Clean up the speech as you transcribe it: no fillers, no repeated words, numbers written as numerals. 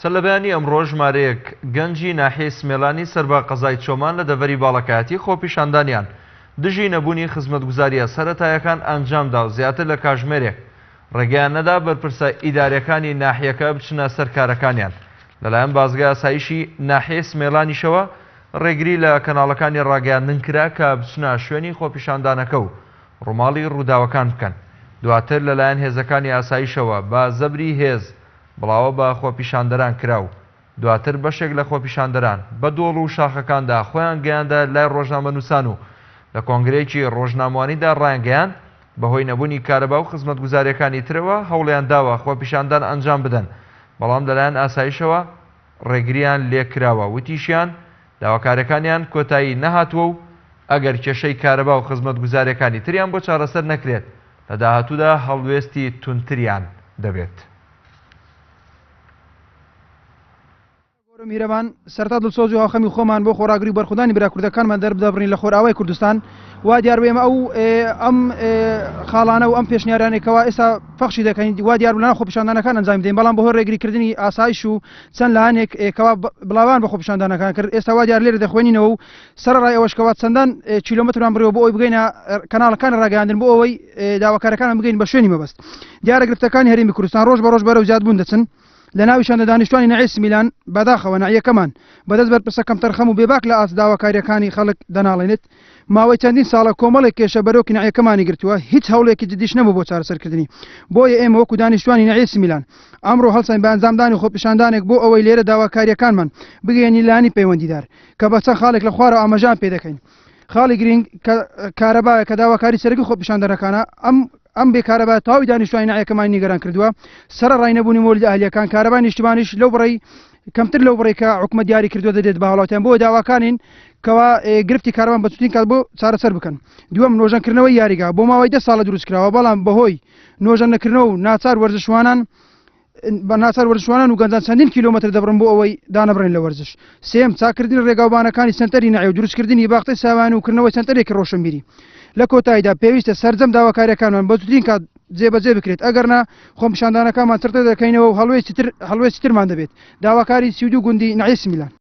سەرلەبەیانی ئەمڕۆ ژمارەیەک گەنجی ناحیەی سمێڵانی سەر بە قەزای چۆمان لە دەڤەری باڵەکایەتی خۆپیشاندانیان دژی نەبوونی خزمەتگوزارییە سەرەتایەکان ئەنجامدا و زیاتر لە کاژمێرێک ڕێگەیان نەدا بەرپرسە ئیداریەکانی ناحیەکە بچنە سەر کارەکانیان. لەلایەن بازگەی ئاسایشی ناحیەی سمێڵانیشەوە ڕێگری لە کەناڵەکانی ڕاگەیاندن کرا کە بچنە شوێنی خۆپیشاندانەکە و ڕووماڵی ڕووداوەکان بکەن. دواتر لەلایەن هێزەکانی ئاسایشەوە بە زەبری هێز بڵاوە بە خۆپیشاندەران کرا و دواتر بەشێک لە خۆپیشاندەران بە دۆڵ و شاخەکاندا خۆیان گەیاندە لای ڕۆژنامەنووسان و لە کۆنگرەیەکی ڕۆژنامەوانیدا ڕایانگەیاند بەهۆی نەبوونی کارەبا و خزمەتگوزارییەکانی ترەوە هەوڵیان داوە خۆپیشاندان ئەنجام بدەن بەڵام لەلایەن ئاسایشەوە ڕێگرییان لێکراوە وتیشیان داواکارییەکانیان کۆتایی نەهاتووە و ئەگەر کێشەی کارەبا و خزمەتگوزارییەکانی تریان بۆ چارەسەر نەکرێت لە داهاتوودا هەڵوێستی توندتریان دەبێت. گەورە میهرەبان، سەرەتا دڵسۆزی و هاوخەمی خۆمان بۆ خۆڕاگری و بەرخودانی برا کوردەکانمان دەربدەبڕین لە خۆرئاوای کوردستان. وا دیار بوو ئێمە ئەو ئەم خاڵانە و ئەم پێشنیارانەی کەوا ئێستا پەخشی دەکەین وا دیار بوو لەناو خۆپیشاندانەکان ئەنجامی بدەین، بەڵام بەهۆی ڕێگریکردنی ئاسایش و چەند لایەنێک کەوا بڵاوەیان بە خۆپیشاندانەکان کرد ئێستا وا دیار لێرە دەخوێنینەوە و سەرەڕای ئەوەش کەوا چەندان کیلۆمەترمان بڕیوە بۆ ئەوەی بگەینە کەناڵەکانی ڕاگەیاندن بۆ ئەوەی داواکارەکانمان بگەین بە شوێنی مەبەست. دیارە گرفتەکانی هەرێمی کوردستان ڕۆژ بە ڕۆژ بەرەو زیادبوون دەچن، لە ناویشان لە دانیشتوانی نەعی سمیلان، بەداخەوە نەعیەکەمان بەدەست بەرپرسە کەمتەرخەم و بێباک لە ئاست داواکارییەکانی خەڵک دەناڵێنێت. ماوەی چەندین ساڵە کۆمەڵێک کێشە بەرۆکی نەعیەکەمانی گرتووە، هیچ هەوڵێکی جدیش نەبوو بۆ چارەسەرکردنی. بۆیە ئێمە وەکو دانیشتوانی نەعی سمیلان ئەمڕۆ هەڵساین بە ئەنجامدانی خۆپیشاندانێک بۆ ئەوەی لێرە داواکارییەکانمان بگەیەنین لایەنی پەیوەندیدار کە بە چەند خاڵێک لە خوارەوە ئاماژەیان پێدەکەین. خاڵی گرینگ کە کارەبایە کە داواکاری سەرەکی خۆپیشاندەرەکانە، ئەم ئەم بێ کارەبایە تەواوی دانیشتوانی ناحیەکەمانی نیگەران کردووە، سەرەڕای نەبوونی مۆلیدە ئەهلییەکان کارەبای نیشتیمانیش لەو بڕەی کەمتر لەو بڕەی کە حکومەت دیاری کردووە دەدرێت بە هاوڵاتیان، بۆیە داواکارین کەوا گرفتی کارەبان بە زووترین کات بۆ چارەسەر بکەن. دووەم، نۆژەنکردنەوەی یاریگا بۆ ماوەی دە ساڵە دروستکراوە، بەڵام بەهۆی نۆژەن نەکردنەوە و ناچار وەرزشوانان بە ناچار وەرزشوانان و گەنجان چەندین کیلۆمەتر دەبڕن بۆ ئەوەی دانەبڕێن لە وەرزش. سێیەم، چاککردنی ڕێگاوبانەکانی سەنتەری نەعی و دروستکردنی باخچەی ساوایان و کردنەوەی سەنتەرێکی ڕۆشنبیری. لە کۆتاییدا پێویستە سەرجەم داواکارییەکانمان بە زووترین کات جێبەجێ بکرێت، ئەگەرنا خۆپیشاندانەکانمان چڕتر دەکەینەوە و هەڵوێستی تر هەڵوێستی ترمان دەبێت. داواکاری 32 گوندی نەعی سمیلان.